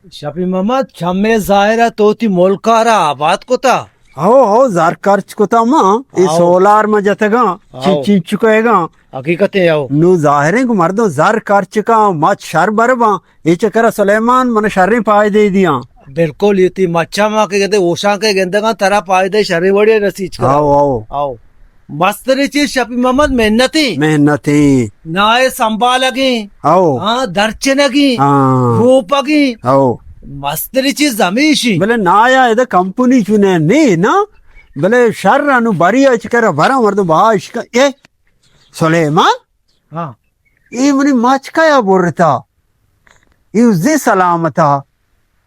شپی محمد، چمے ظاہر ءَ تو وتی ملک ءَ را آباد کتا۔ ہو، ہو، زر خرچ کتا ما، اے ہو۔ سولار ما جتگاں، ہو۔ چین چین چکیگاں۔ حقیقت ہے، ہو۔ نو ظاہر ہے کہ مردم زر خرچ کا، مچ شر برباں، اے چکر ءَ سلیمان من شریں فائدے دیاں۔ بالکل، یہ تی مچا ما کہ گندے اوشاں کہ گندگاں ترا فائدے شریں وڑے رسیچ کر۔ ہو، ہو۔ ہو۔ مستری چیز شپی محمد محنتی۔ محنتی۔ نائے سنبھالگیں۔ ہو۔ ہاں، درچنگیں۔ ہاں۔ روپگیں۔ ہو۔ مستری چیز ہمیشی۔ بلے نایا ادا کمپنی چونے نی نا۔ بلے شر انو بری اچ کر برا مردم باش کا۔ اے سلیمان؟ ہاں۔ اے منی مچ کیا برتا؟ اے زی سلامتا۔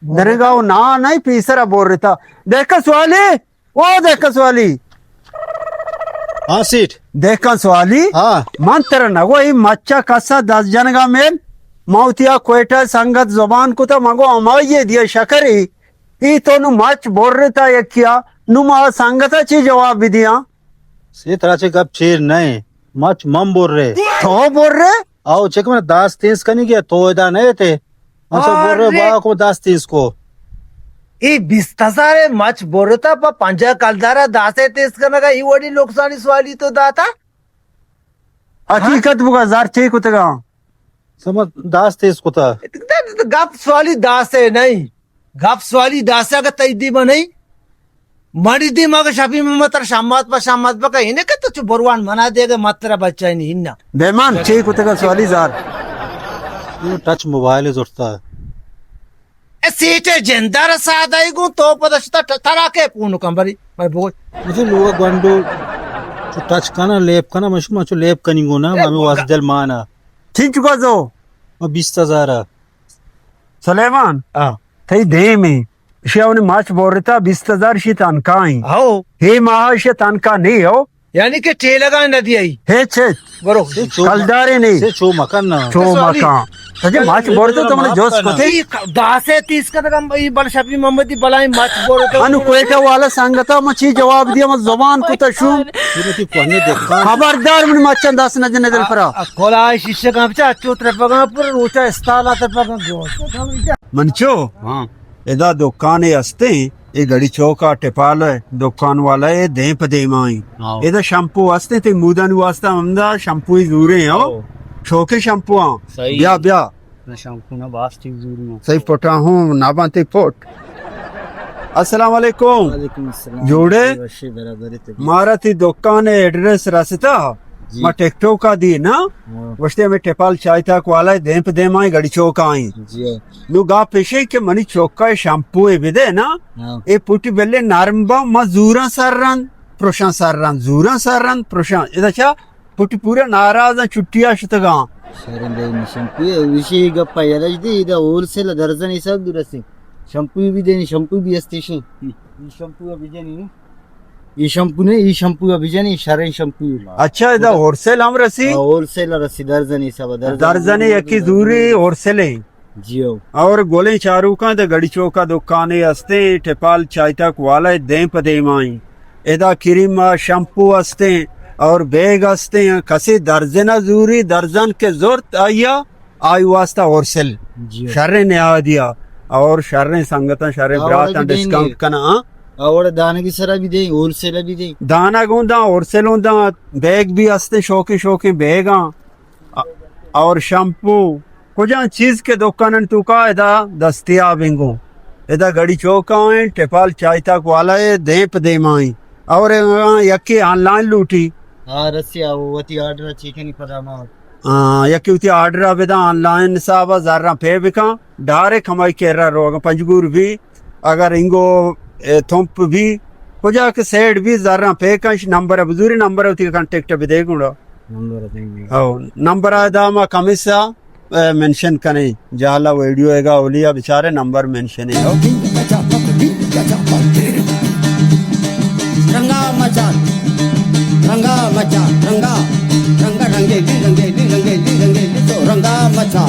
درگا و نا نی پیسرا برتا۔ دیکھا سوالی؟ او دیکھا سوالی۔ ہاں سیٹھ۔ دیکھا سوالی۔ ہاں۔ من ترا نگو اے مچا کسا دست جنگا میل۔ ما وتیا کوئٹہ سنگت زبان کتا، مگو ہمائی دیا شکری۔ اے تو نو مچ برتا یکیا، نو ما سنگتا چی جواب بدیاں؟ سے ترا چے گپ چیر نئے، مچ من برے۔ تو برے؟ آؤ، چک من داس تیز کنی گیا، تو ادا نئے تے۔ من سو برے ارے۔ با کو داس تیز کو۔ اے بیست ہزار مچ برتا پا پنجاہ کلدارا داسے تیز کنگا، ای وڑی نقصانی سوالی تو داتا؟ حقیقت بگا، زار چے کتگا؟ سمجھ داس تیز کتا۔ گپ سوالی داسے نہیں۔ گپ سوالی داسے اگر تئی دیما نہیں۔ مڑی دیما اگر شپی محمد تر شمات پا شمات پا کہیں کہ تو چو بروان منا دے گا مت ترا بچہ نہیں ہننا۔ بے مان، چے کتگا سوالی زار؟ ٹچ موبائل زرتا۔ اے سیٹے جندر سادہ ہی گوں تو پدا شتا ٹ-، ترا کے پون کن بری، بری بوج۔ مجھے لوگ گونڈو چو ٹچ کنا، لیپ کنا، مشو ما چو لیپ کنی گو نا، اے مامی واس دل مانا۔ چین چکا زو؟ ما بیست ہزار۔ سلیمان، ہاں۔ تئی دیم ایں۔ اشی اونی ماچ بورتا بیست ہزار شی تنکا ایں۔ ہاؤ۔ ہے ماہ شی تنکا نہیں ہو۔ یعنی کہ ٹیلگا نہ دیائی۔ ہچ ہچ۔ برو۔ کلدارے نہیں۔ سے چو مکن نا۔ چو مکن۔ سجے ماچ بورتا تو من جوس کتے۔ داسے تیز کتگم ای بل شپی محمدی بلائیں مچ بورتا۔ انو کوئٹہ والا سنگتا من چی جواب دیا، من زبان کتا شوم۔ خبردار من مچن دست نہ جنے دل پرا۔ کلا شیشہ کا بچا چو ترپگا پر روچا استالا ترپگا گو۔ من چو؟ ہاں۔ ادا دکانے ہستیں، اے گڑی چوکا ٹپال ہے، دکان والا ہے، دیم پہ دیمائیں۔ ہاں۔ ادا شمپو ہستیں، تے مودانی واسطہ ہمدا شمپوی زوریں، ہو۔ ہاں۔ شوکے شمپو ہاں۔ صحیح۔ بیا، بیا۔ نہ شمپو نہ باس چیز زوریں۔ صحیح پٹا ہوں، نہ بانتے پٹ۔ السلام علیکم۔ وعلیکم السلام۔ جوڑے؟ وشی برابر ہے۔ مارا تی دکان ایڈریس رستا، جی۔ ما ٹک ٹوک آ دی نا، ہاں۔ گوشتے ہمیں ٹپال چائے تاک والا ہے، دیم پہ دیمائیں گڑی چوکا ایں۔ جی۔ نو گپ ایشیں کہ منی چوکا شمپو ء بدے نا، ہاں۔ اے پوٹی بلے نرم با، ما زوراں سر رند، پروشاں سر رند، زوراں سر رند، پروشاں۔ ادا چا پوٹی پورا ناراض ایں، چھٹی ء شتگاں۔ شرم بے نی شمپو ء، وشی گپا یلج دی، ادا ہول سیل درزن حساب درسیں۔ شمپو بھی دینی، شمپو بھی استیشیں۔ یہ شمپو ء بجنی۔ یہ شمپو نہیں، یہ شمپو ء بجنی، شریں شمپو۔ اچھا، ادا ہول سیل ہم رسی؟ ہاں، ہول سیل رسی، درزن حساب، درزن۔ درزن یکی زوری ہول سیل ہیں۔ جی ہو۔ اور گلیں چاروکاں دے گڑی چوکا دکانے ہستیں، ٹپال چائے تاک والا دیم پہ دیمائیں۔ ادا کریم آ شمپو ہستیں اور بیگ ہستیں، کسے درزن ء زوری، درزن کے زرت آیا، آئی واسطہ ہول سیل۔ جی ہو۔ شریں نہادیا اور شریں سنگتاں، شریں براتاں ڈسکاؤنٹ کنا، ہاں۔ اور دانگی سرا بھی دیں، ہول سیل بھی دیں۔ دانگ ہوں داں، ہول سیل ہوں داں، بیگ بھی ہستیں، شوقیں شوقیں بیگاں۔ اور شمپو، کجام چیز کہ دکانن توکا ادا دستیاب انگو۔ ادا گڑی چوکا ہیں، ٹپال چائے تاک والا ہے، دیم پہ دیمائیں۔ اور یکی آن لائن لوٹی۔ ہاں، رسی آ، وتی آرڈر چیکنی پدا ما۔ ہاں، یکی وتی آرڈر بدا آن لائن حساب زراں پے بکاں، ڈائریکٹ ہمائی کیرا روگا پنجگور بھی۔ اگر انگو، اے، تھمپ بھی، کجا کہ سیڈ بھی زراں پے کنش، نمبر بزوری، نمبر وتی کانٹیکٹ بدے گڑا۔ نمبر دیں گے۔ او، نمبر آ دا ما کمیسا، اے، منشن کنے، جہلا ویڈیو ایگا اولیا بچارے نمبر منشن ہے۔ رنگا مچا، رنگا مچا، رنگا، رنگا رنگے، رنگے، رنگے، رنگے، تو رنگا مچا۔